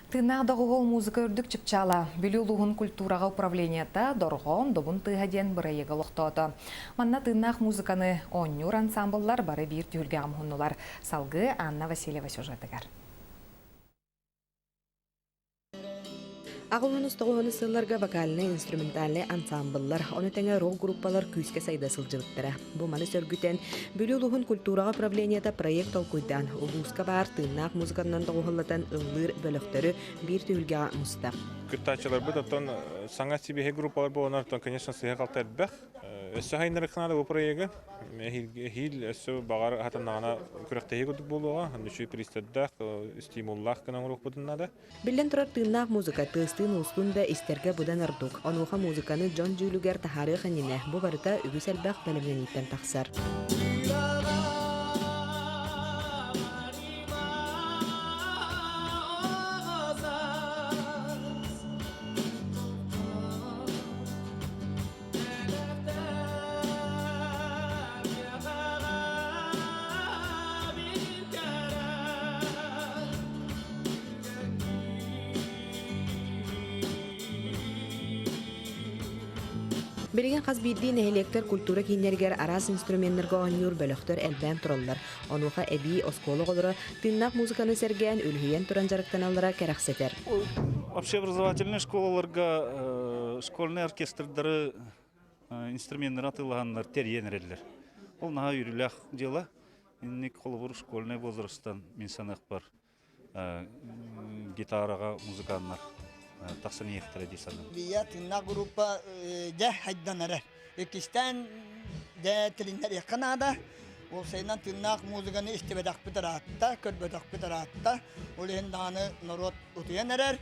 Тыыннаах доҕуһуол музыка үрдүк чыпчаала Бүлүү улууһун культураҕа управлениета Дорҕоон добун тыаһа диэн бырайыагы олохтоото. Манна тыыннаах музыканы оонньуур ансаамбыллар бары биир түһүлгэҕэ муһуннулар. Салгыы Анна Васильева сюжетыгар. Аҕыс тоҕуһун сылларга вокальнай-инструментальнай ансаамбыллар, ону тэҥэ рок-группалар күүскэ сайда сылдьыбыттара. Бу маны сөргүтэн, Бүлүү улууһун культураҕа управлениета проект толкуйдаан, улууска баар тыыннаах музыканнан доҕуһуоллатан ыллыыр бөлөхтөрү биир түһүлгэҕэ муста. Кыттааччыларбыт оттон саҥа сибиэһэй группалар буоланнар, оттон, конечно, сыыһа-халты элбэх. Өссө хайыннарыахха наада бу проегы. Эһиил өссө баҕар хатаннаҕына күрэхтэһии курдук буолуоҕа. Үчүгэй приистардаах, стимуллаах гына оҥоруохпутун наада. Биллэн турар, тыыннаах музыка тыастыын-уустуун да истэргэ быдан ордук. Онуоха музыканы дьон дьүүлүгэр таһаарыах иннинэ, бу барыта үгүс элбэх бэлэмнэнииттэн тахсар. Билигин хас биирдии нэһилиэктэр культура кииннэригэр араас инструменнарга оонньуур бөлөхтөр элбээн тураллар. Онуоха эбии оскуола оҕолоро тыыннаах музыканы сэргээн, үлүһүйэн туран дьарыктаналлара кэрэхсэтэр. Общеобразовательнай школаларга школьнай оркестрдары инструменнары атыылаһаннар тэрийэн эрэллэр. Ол наһаа үөрүүлээх дьыала. Инник холобур школьнай возрастан мин саныахпар гитараҕа музыканнар тахсан иһиэхтэрэ дии саныыбын. Бия тыыннаах группа дьэ хайдан эрэр. Иккистээн дьэ тилиннэриэххэ наада. Ол сайынан тыыннаах музыканы истибэтэхпит ыраатта, көрбөтөхпүт ыраатта. Ол иһин даҕаны норуот утуйан эрэр.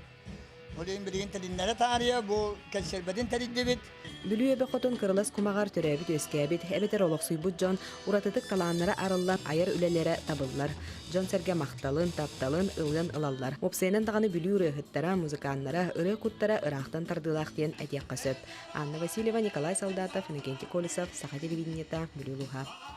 Ол иһин билигин тилиннэрэ таарыйа бу кэнсиэрбэтин тэрийдибит. Бүлүү эбэ хотун кырылас кумаҕар төрөөбүт-үөскээбит, эбэтэр олохсуйбут дьон уратытык талааннара арыллан айар үлэлэрэ табыллар. Дьон-сэргэ махталын, тапталын ылыан ылаллар. Уопсайынан даҕаны Бүлүү ырыаһыттара, музыканнара, ырыа куттара ыраахтан тардыылаах диэн этиэххэ сөп. Анна Васильева, Николай Солдатов, Иннокентий Колесов, Саха телевидениета, Бүлүү улууһа.